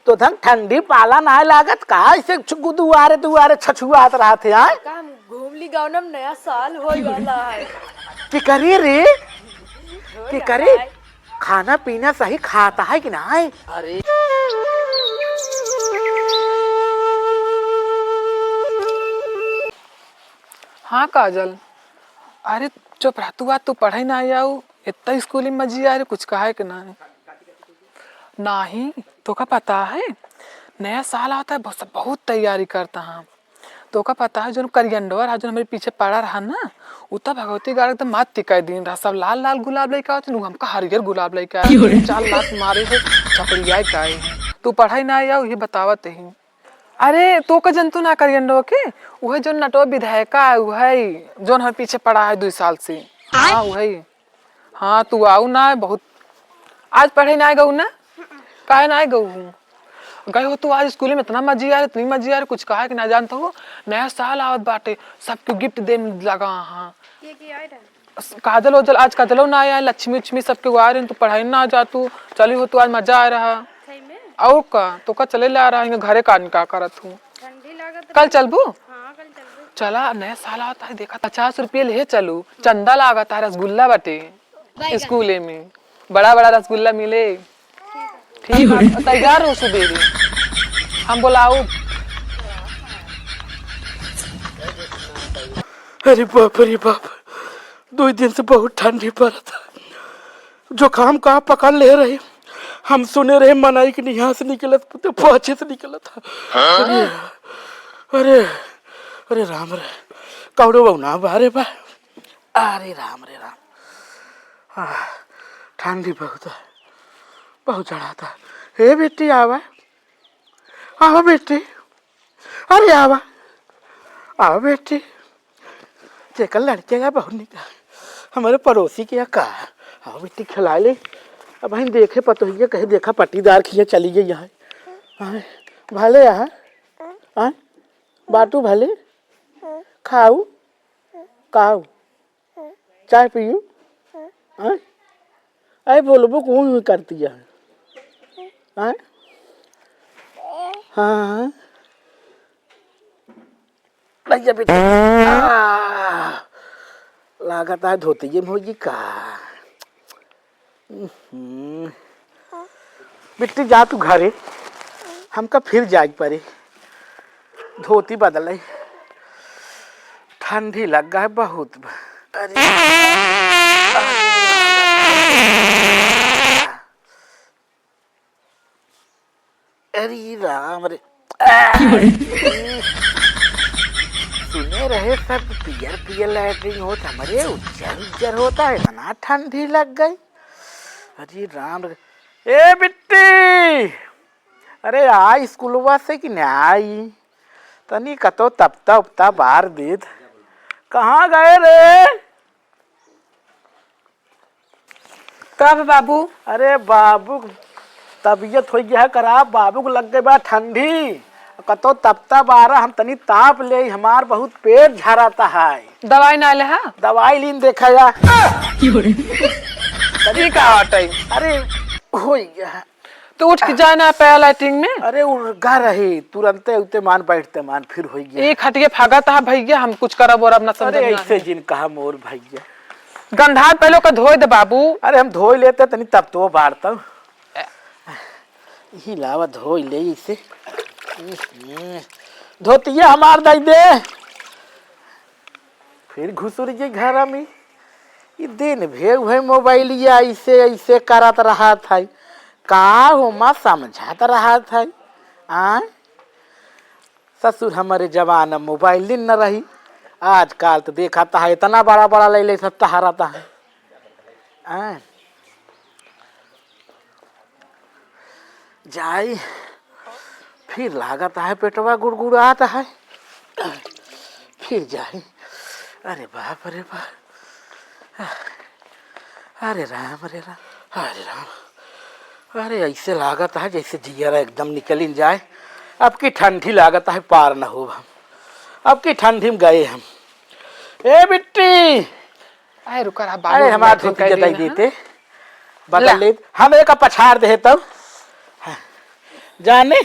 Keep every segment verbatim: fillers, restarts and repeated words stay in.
तो धन ठंडी पाला नाहीं लागत का, ऐसे छु-, दुआरे दुआरे छछुआत रहत है, आय? का हम घूम ली गाँव में, नया साल होई वाला है। की करी रे? की करी? खाना पीना सही खाता है कि नाहीं? अरे। हाँ काजल, अरे चुप रह तू, आज तू पढ़े नाहीं आऊ, इतना स्कूल में मजी आ रही, कुछ कहा है कि नाहीं? नाहीं, तोका पता है, नया साल आवत है, बहुत, सब बहुत तैयारी करत हैं। तोका पता है, जौन करियंडवा रहा, जौन हमरे पीछे पड़ा रहा ना, उ तो भगवती गाड़ एकदम मात टिकाई दिन रहा, सब लाल लाल गुलाब लेके आवत, उ हमका हरियर गुलाब लेके आए, क्यों रे? तीन चार लात मारे है, झपड़ियाए के आए हैं। तू पढ़ाई ना आया, ये बतावत ही। अरे, तोका जंतु ना करियंडवा के, उहे जौन नटवा विधायका है, उहे, जौन हमरे पीछे पड़ा है दुई साल से। हाँ, उहे। हाँ, तू आऊ ना, बहुत। आज पढ़े ना गऊ ना? काहे ना गऊ हूँ? गए हो तू आज स्कूल में, इतना मजी आ रहा, इतनी मजी आ रहा, कुछ कहा कि ना जानत हो? नया साल आवत बाटे, सबके गिफ्ट दे लगा हाँ। के के आए रहे? काजल ओजल, आज काजलो ना आया, लक्ष्मी उक्ष्मी सबके आ रहे, तू पढ़ाई ना जा तू, चली हो तू, आज मजा आ रहा। सही में? और का, तोका चले ला रहा है, घरे का निका करत हूँ। ठंडी लागत कल रही। चलबू? हाँ, कल चलबू। चला, नया साल आवत है, देखा, पचास रुपये ले चलू, चंदा लागत है, रसगुल्ला बाटे। बैगन। स्कूले में बड़ा बड़ा रसगुल्ला मिले। ठीक है, तैयार हो सुबेरे, हम बोलाऊ। अरे बाप रे बाप, दो दिन से बहुत ठंडी पड़त है। जुकाम का पकड़ ले रही, हम सुने रहे मनई के निहास निकलत, तो पाछे से निकलत है। अरे, अरे, अरे राम रे, कौड़ो बउना बारे बा। अरे राम रे राम। आह, ठंडी बहुत है, बहुत चढ़ाता। हे बेटी, आवा, आवा बेटी, अरे आवा, आवा बेटी। जेकर लड़के का बहुत निक है, हमारे पड़ोसी के का। आवा बेटी, खिला ले। अब हम देखे पतोहिया, कहे देखा पट्टीदार खिया चली गई है। आए, भले आए, आए, बाटू भले, खाऊ, काऊ। चाय पीयू? हाँ? अरे बोलबो कौन ही करती है? हाँ? हाँ, हाँ। भैया बेटा। आ, लागत है धोती ये भौजी का। हम्म। बिट्टी जा तू घरे, हमका फिर जाए के पड़ी, धोती बदले, ठंडी लग गए बहुत। अरे, अरे राम रे। सुने रहे सब पियर पियर लैट्रिन होत, हमरे उज्जर उज्जर होता है, इतना ठंडी लग गई। अरे राम रे। ए बिट्टी, अरे आई स्कूलवा से कि ना आई? तनी कतो तपता उपता बार देत। कहाँ गए रे? का बा बाबू? अरे बाबू, तबीयत हो गया है खराब, बाबू को लग गई बा ठंडी। कतो तपता बारा, हम तनी ताप ले, हमार बहुत पेट झराता है। दवाई ना ले हा? दवाई लीन देखा या। तनी का हटाई? अरे, हो गया है। तो उठ के जाना पाया लैट्रिन में। अरे उर्गा रही, तुरंते उते मान बैठते मान फिर होई गया। एक हटिए भागत हा भैया, हम कुछ करब और अब ना समझ अरे में ऐसे आवे। जिन कहा मोर भैया। गंधार पहले ओकर धोए दे बाबू। अरे हम धोए लेते तनी तब तो बाढ़ता। यही लावा धोए ले इसे। धोतिया हमार दई दे। फिर घुसुर गई घर में। ई दिन भे उहे मोबाइलिया ऐसे ऐसे करत रहत है, का होमा समझत रहत है। आय, ससुर हमरे जमाना मोबाइल दिन न रही, आजकल तो देखत है इतना बड़ा बड़ा ले ले सब टहरत है। आय, जाई, फिर लागत है पेटवा गुड़गुड़ात है, फिर जाई। अरे बाप रे बाप, अरे राम रे राम, अरे राम, अरे ऐसे लागत है जैसे जियरा एकदम निकलिन जाए। अब की ठंडी लागत है पार न हो हम, अब की ठंडी में गए हम। ए बिट्टी, अरे रुका रहा, बालू अरे हमार धोती जताई देते, बदल ला। ले, हम एक पछाड़ दे तब। हाँ। जाने।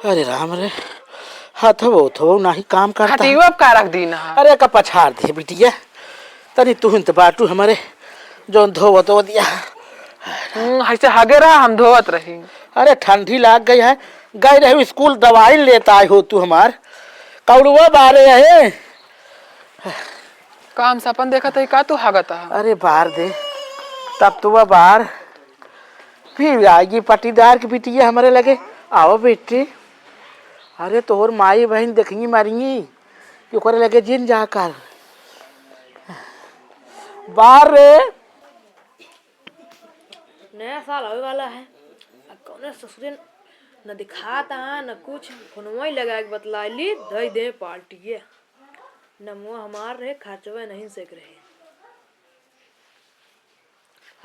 अरे राम रे, हथवो उथवो नाही काम करता। खटियो अब का रख दीन है? अरे का पछाड़ दे बिटिया, तनी तुहिन त बाटू हमरे, जौन धोवत हो दिया। हम्म, ऐसे हगे रहा, हम धोवत रही। अरे ठंडी लाग गई है, गई रही स्कूल, दवाई लेत आई हो तू हमार। कौड़ुआ बारे है। का हम सपन देखत हई का तू हगत ह? अरे बार दे, तब तो वह बार फिर आएगी पटीदार की बिटिया हमरे लगे। आओ बेटी, अरे तोहर माई बहिन देखिए मारिए कि ओकरे लगे जिन जाकर। बार रे। नया साल आवे वाला है, आ कौने ससुरे न दिखाता न कुछ, फोनवा ही लगा के बतला ली, दई दे पार्टी है। नमवा हमार रहे, खर्चवा नहीं से रहे।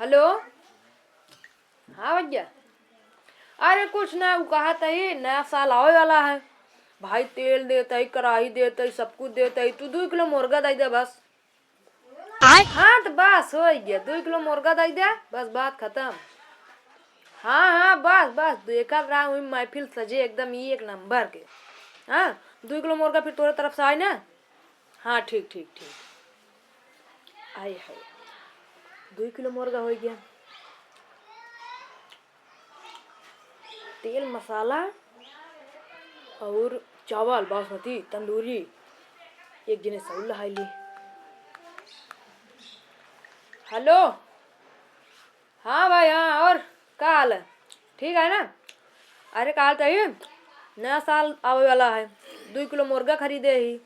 हेलो, हाँ भैया, अरे कुछ ना, उ कहत ही नया साल आवे वाला है, भाई तेल देत ही, कढ़ाई देत ही, सब कुछ देत ही, तू दुइ किलो मुर्गा दे दे बस। आय? हाँ, तो बस होइ गया, दुइ किलो मुर्गा दे दे, बस बात खतम। हाँ, हाँ, बस, बस, देखत रहा हुई महफिल सजे एकदम ई एक नंबर के। हाँ, दुइ किलो मुर्गा फिर तोरे तरफ से आए ना। हाँ, ठीक, ठीक, ठीक। आए है, दुइ किलो मुर्गा होइ गया। तेल मसाला और चावल बासमती तंदूरी, एक जने सौल लहाई ली। हेलो, हाँ भाई, हाँ, और का हाल है? ठीक है ना? अरे का हाल चाहिए, नया साल आवे वाला है, दुइ किलो मुर्गा खरीदे ही।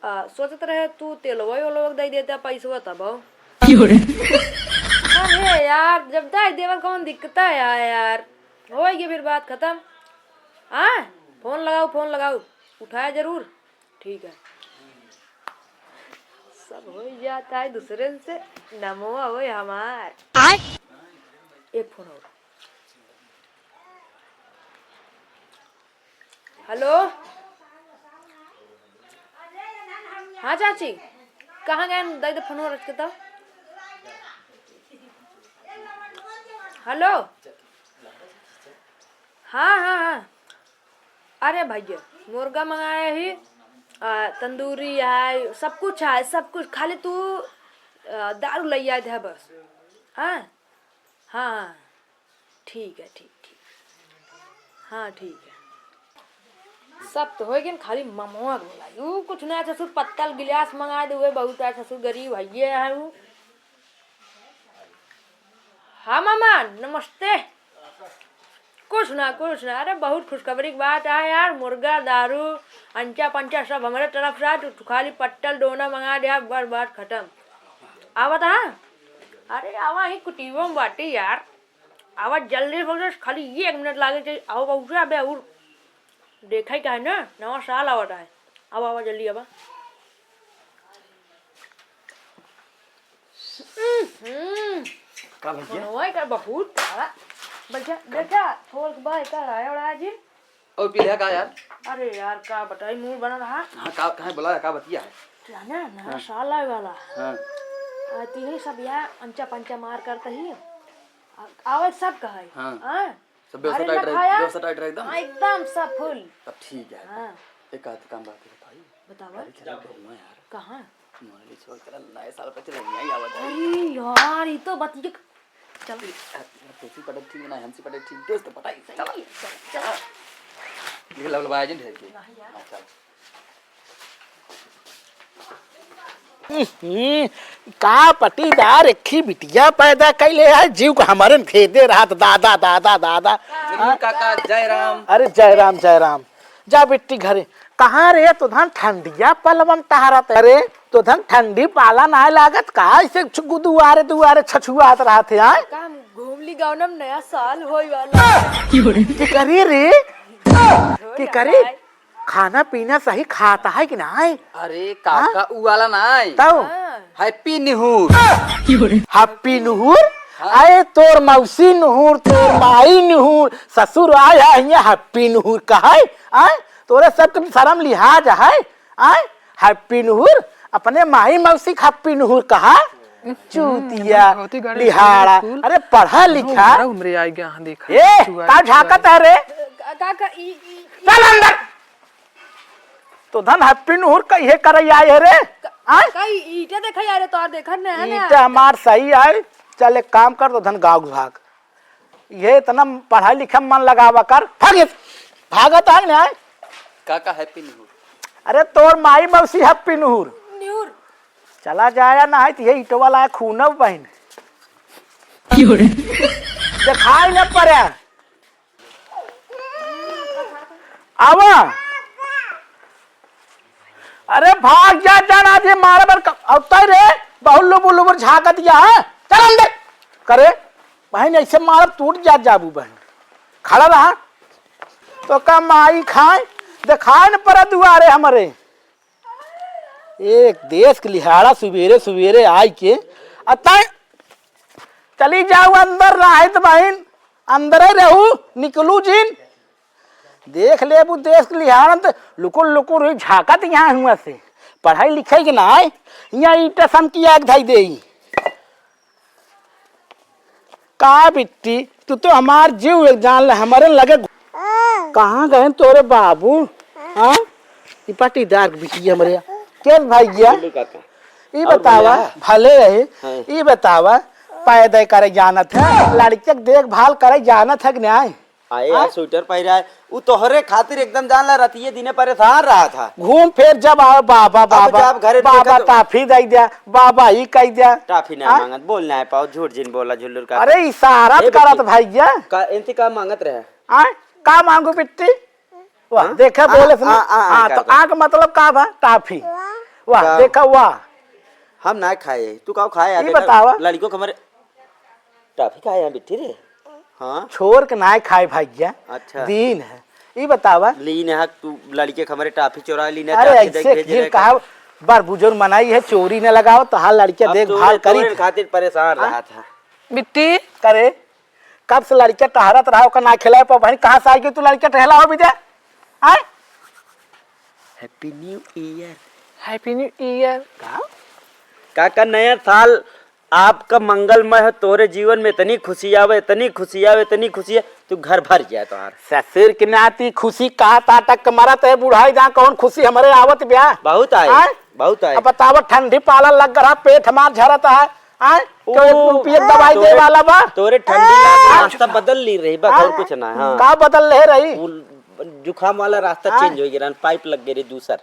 आ, सोचत रहे तू तेलवा ओलवा के दे देता पैसवा तब हो। क्यों रे? अरे यार, जब दे देवर कौन दिक्कत है यार, यार? होइ गया फिर बात खतम। हाँ, फोन लगाओ, फोन लगाओ, उठाया जरूर। ठीक है, सब होइ जाता है दूसरे से। नमवा होय हमार। आय? एक फोन और। हेलो, हाँ चाची, कहाँ गए? दे दे फोन रख के तो। हेलो, हाँ, हाँ, हाँ, अरे भैया, मुर्गा मंगाए ही, आ, तंदूरी है, सब कुछ है, सब कुछ, खाली तू, आ, दारू ले आए दे बस। हाँ, हाँ, हाँ। ठीक है, ठीक, ठीक। हाँ, ठीक है। सब तो होइ गए, खाली ममवा के बोलाई। ऊ कुछ ना, ससुर पत्तल गिलास मंगा दे, उहे बहुत है, ससुर गरीब हइये है ऊ। हाँ मामा, नमस्ते। कुछ ना, कुछ ना। अरे बहुत खुशखबरी की बात है यार, मुर्गा, दारू, अंचा पंचा सब हमरे तरफ से, तू, तू खाली पत्तल डोना मंगा दे, बस बात खतम। आवत है? अरे आवा ही कुटीबो में बाटी यार। आवा जल्दी से, खाली एक मिनट लागे चाहिए। आवा बाबू साहब, अबे और देखा ही का है ना, नवा साल आवत है। आवा, आवा जल्दी आवा। हम्म। का भैया? मनोय का बहुत बड़ा। बैठा, बैठा, थोड़ के बाय का लाया उड़ा जी। और पी लिया का यार? अरे यार, का बताई, मूड बना रहा। हाँ, का, काहे बुलाया, का बतिया है? जाना, नया हाँ। साल आवे वाला है। हाँ। आ, तिहे सब यार अंचा पंचा मार करता ही। आ, आवे सब कहे। हाँ। हाँ। सब व्यवस्था अरे, टाइट रहे, लखाया। व्यवस्था टाइट रहे एकदम? हाँ, एकदम सब फुल। तब ठीक है। हाँ। एक आध काम बात है भाई। बतावा। अरे, चला घूमो यार। कहाँ? मोहाली छोड़ कर नए साल पे चले, यहीं आवा जाए। अरे यार, ये तो बतिया चल। तुमसे पटक ठीक ना, हमसे पटक ठीक, दोस्त पटाई, चला। चल, चल। ये लवलवाया जिन ढेर के। नहीं यार। हाँ, चल। हम्म, का पटीदार, एक ही बिटिया पैदा कैले है, जीव को हमारे में खेदे रहत, दादा, दादा, दादा। जरूर काका, जय राम। अरे जय राम, जय राम। जा बिट्टी घरे। कहाँ रे, तो धन ठंडिया पलवन टहरत। अरे, तो धन ठंडी पाला नाय लागत का? ऐसे छु-, दुआरे, दुआरे छछुआत रहत है, आय? का हम घूम ली गाँव में, नया साल होई वाला। की करे रे? की करे? खाना पीना सही खाता है कि नाय? अरे काका, हाँ? उ वाला नाय। तब? हाँ। Happy निहुर। Happy निहुर? हाँ। अरे तोर मौसी निहुर, तोर माई निहुर, ससुर आय है, हियाँ Happy निहुर कहै? आय? तोरे सबके शरम लिहाज है? आय? Happy निहुर? अपने माई मौसी क Happy निहुर कहा? चूतिया, बहुत ही गाड़ी लिहाड़ा। स्कूल। अरे पढ़ा लिखा। घरा उमरे आ गया, हाँ, देखा। ए, का झाकत है रे? का, का, ई, ई, ई चल अंदर। तो धन हैप्पी नूर कहिए करे आए है रे? का, आय? का ई, ईटा देखा यार, तो और देखा नया, नया। ईटा हमार सही आए। चल एक काम कर, तो धन गाँव भाग। ये इतना पढ़ाई लिखे में मन लगावा कर। भाग ये। भागत है ना? काका हैप्पी नूर। अरे तोर माई मौसी हैप्पी नूर। नूर। चला जाया ना है तो ये ईटवा लाए खूनब बहन। क्यों रे? दिखाई न पड़े। आवा। अरे भाग जा, जान आज ये मारे बर क-, अवतार रे, बहुत लुबुर लुबुर झाकत या है। चल अंदर। करे, बहन ऐसे मारब टूट जा जाबू बहन। खड़ा रहा। तो का माई खाए, दिखाए न पड़ा दुआरे हमरे। एक देश के लिहाड़ा सुबेरे सुबेरे आई के, अतः चली जाऊ अंदर, राहित बहिन, अंदर ही रहू, निकलू जिन। देख लेबू देश के लिहाड़न त लुकुर लुकुर हुई झाकत यहाँ हुआ से। पढ़ाई लिखाई के ना आए, यहाँ ईटा समकी आग धई देई। का बिट्टी, तू तो हमार जीव एक जान ले, हमारे लगे। कहाँ गए तोरे बाबू? हाँ, ई पट्टीदार के बिटिया हमरे। के भैया? बोलू काका। ई और बतावा, भैया? भले रहे। हाँ। ई बतावा, पैदा करे जानत है, लड़के के देखभाल करे जानत है कि नहीं? आए हाँ? यार, स्वेटर पहिरा है। उ तोहरे खातिर एकदम जान ला, रतिये दिने परेशान रहा था। घूम फिर जब आवे, "बाबा, अब बाबा, जब घरे बाबा, देखत टाफी दे दिया, बाबा, ई कह दिया।" टाफी ना हाँ? मांगत, बोल ना पाओ, झूठ जिन बोला, झुल्लुर का। अरे, इशारा ए करत बेटी, भैया। का, इनसे का मांगत रहे? आय, का मांगू बिट्टी? वाह, हाँ? देखा आ, बोले से ना। आ, आ, आ, हाँ, का तो बा? आग मतलब का बा? टाफी। वाह, का? देखा, वाह। हम ना खाए, तू का खाए? ई आगे बतावा। लड़कियों के हमारे टाफी खाए यहाँ बिट्टी रे। हाँ। छोड़ के ना खाए भैया। अच्छा। दीन है। ई बतावा। लीन है, तू लड़के के हमारे टाफी चोरा लीन है, अरे टाफी देख ऐसे भेज फिर रहे कहा, कर। बार बुजुर्ग मनाई है, चोरी न लगाओ, तो हाँ लड़के अब देखभाल तोरे, करी तोरे थे। खातिर परेशान हाँ? रहा था। बिट्टी। करे, कब से लड़के टहरत रहा, ओकर ना खिलाए पर बहन, कहाँ से आई गई तू लड़के टहला हो बिदे? आय? Happy New Year। Happy New Year। का? काका, नया साल आपका मंगलमय हो, तोरे जीवन में इतनी खुशी आवे, इतनी खुशी आवे, इतनी खुशी है, तू घर भर जाए तोहार। ससुर के नाती खुशी कहा ताटक के मरत है, बुढ़ाई जा कौन खुशी हमरे आवत ब्या? बहुत आए, आय? बहुत आए। अब बतावा, ठंडी पाला लग रहा, पेट हमार झरत है, आय? क्यों एक ओ, रुपये दवाई दे तोरे, वाला बा? तोरे ठंडी ना, हाँ? रास्ता बदल ली रही, बस हाँ? और कुछ ना, हाँ। का बदल ले रही? वो जुकाम वाला रास्ता हाँ? Change हो गया, पाइप लग गई रही दूसर।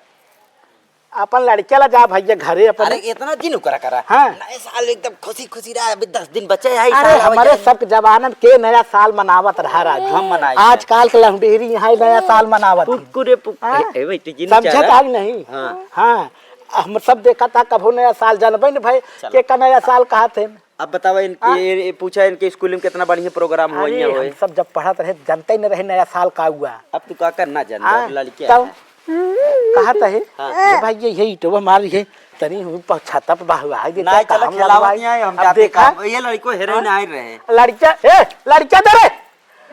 अपन लड़के ला जा भैया घरे अपने। अरे इतना दिन ओकरा करा। हाँ। नए साल एकदम खुशी खुशी रहा, अभी दस दिन बचे हैं, अरे साल आवे हमारे जाए। सब जमानन के नया साल मनावत रहा राजू। हम मनाई। आजकल के लहुंडेरी यहाँ नया साल मनावत हैं। पुक्कू रे पुक्कू। हाँ? ए, ए, बेटी जी, समझत चारा। आग नहीं? हाँ। हाँ। हम सब देखा था कभो नया साल जानबे न भाई, चलो। के का नया साल कहा थे। अब बतावा इन-, हाँ? ये, ये पूछा इनके स्कूल में कितना बढ़िया program हुआ अरे, यहाँ हुए। हम सब जब पढ़त रहे, जानते ही न रहे नया साल का हुआ। अब तू का करना जानता, हाँ, अब लड़कियाँ तब हैं। कहा तो है, हाँ। ए भाई, ये, ये ईटवा मार, ये तनी हूँ प-, छाता पे बहवा, ये ना, देखा, चलो, काम खिलावा लगवाई। नहीं आए, हम अब जाते देखा? काम, ये लड़को हेरे हाँ? ना आए रहे। लड़का, ए, लड़का दे रे।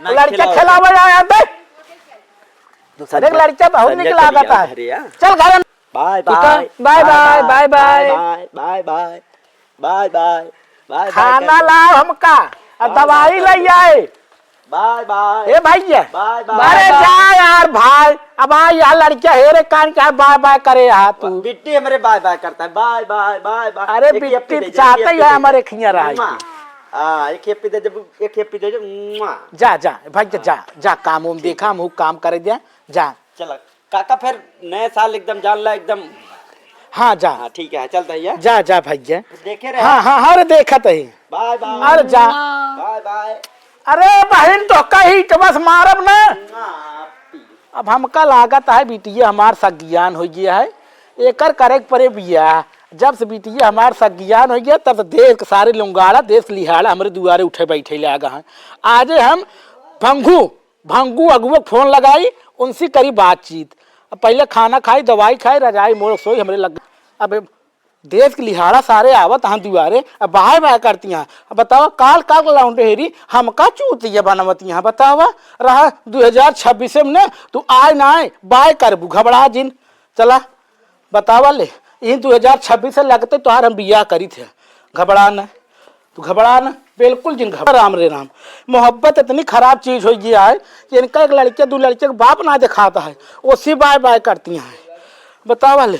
ना लड़का खिलावा। खिलावा आया दे। दूसरा अरे, लड़का बहुत संजय निक चल लागत गया है। घरे, हाँ। चल घर में। बाय, तू तो bye, bye, bye, bye, bye, bye. Bye, bye, bye, bye, bye, bye, खाना बाय, लाओ हमका, और बाय, दवाई बाय, ले आए। Bye, bye. ए भैया, बाय, बाय, अरे बाय। जा यार भाई, अब आ यार लड़कियां हेरे कान क्या बाय बाय करे यार तू। बिट्टी हमरे बाय बाय करता है, बाय, बाय, बाय, बाय। अरे एक बिट्टी यप्पी दे दे, चाहते एक ही यप्पी है दे हमारे दे। खिया रहा है। मुआ। हाँ, एक यप्पी दे दे, एक यप्पी दे दे, मुआ। जा, जा, भाई जा, हाँ। जा, जा, काम उम ठीक देखा, है। हम काम करे दे, जा। चला। काका, फिर नया साल एकदम जान ला, एकदम। हाँ, जा। हाँ, ठीक है, चलता है ये। जा, जा भैया। देखे रहे। हाँ, हाँ, हाँ, अरे देखत ही। Bye, bye. अरे जा। Bye, bye. अरे बहिन, तो कही तो बस मारब ना। ना, पी। अब हमका लागत है बिटिया हमार सज्ञान हो गया है, एकर करे के परे बियाह। जब से बिटिया हमार सज्ञान हो गया, तब से देश के सारे लुंगाड़ा, देश के लिहाड़ा हमरे दुआरे उठे बैठे लागा है। आजे हम भंगू भंगू अगुआ के फोन लगाई, उनसे करी बातचीत। अब पहिले खाना खाई, दवाई खाई, रजाई मोड़ सोई, हमरे लग। अब देश के लिहाड़ा सारे आवत हैं दुआरे, अब बाय बाय करती हैं। अब बतावा, काल काल लौंडेरी हमका चूतिया बनवती हैं। बतावा, रहा दो हजार छब्बीस में ने, तू आए ना आए, बाय करबू, घबरा जिन। चला, बतावा ले, यही दो हजार छब्बीस से लगते तोहार हम बियाह करी थे। घबरा न, तू घबरा न, बिल्कुल जिन घबरा। राम रे राम, मोहब्बत इतनी खराब चीज होइ गया है कि इनका एक लड़के, दो लड़के के बाप ना दिखाता है, उसी बाय बाय करती हैं। बतावा ले,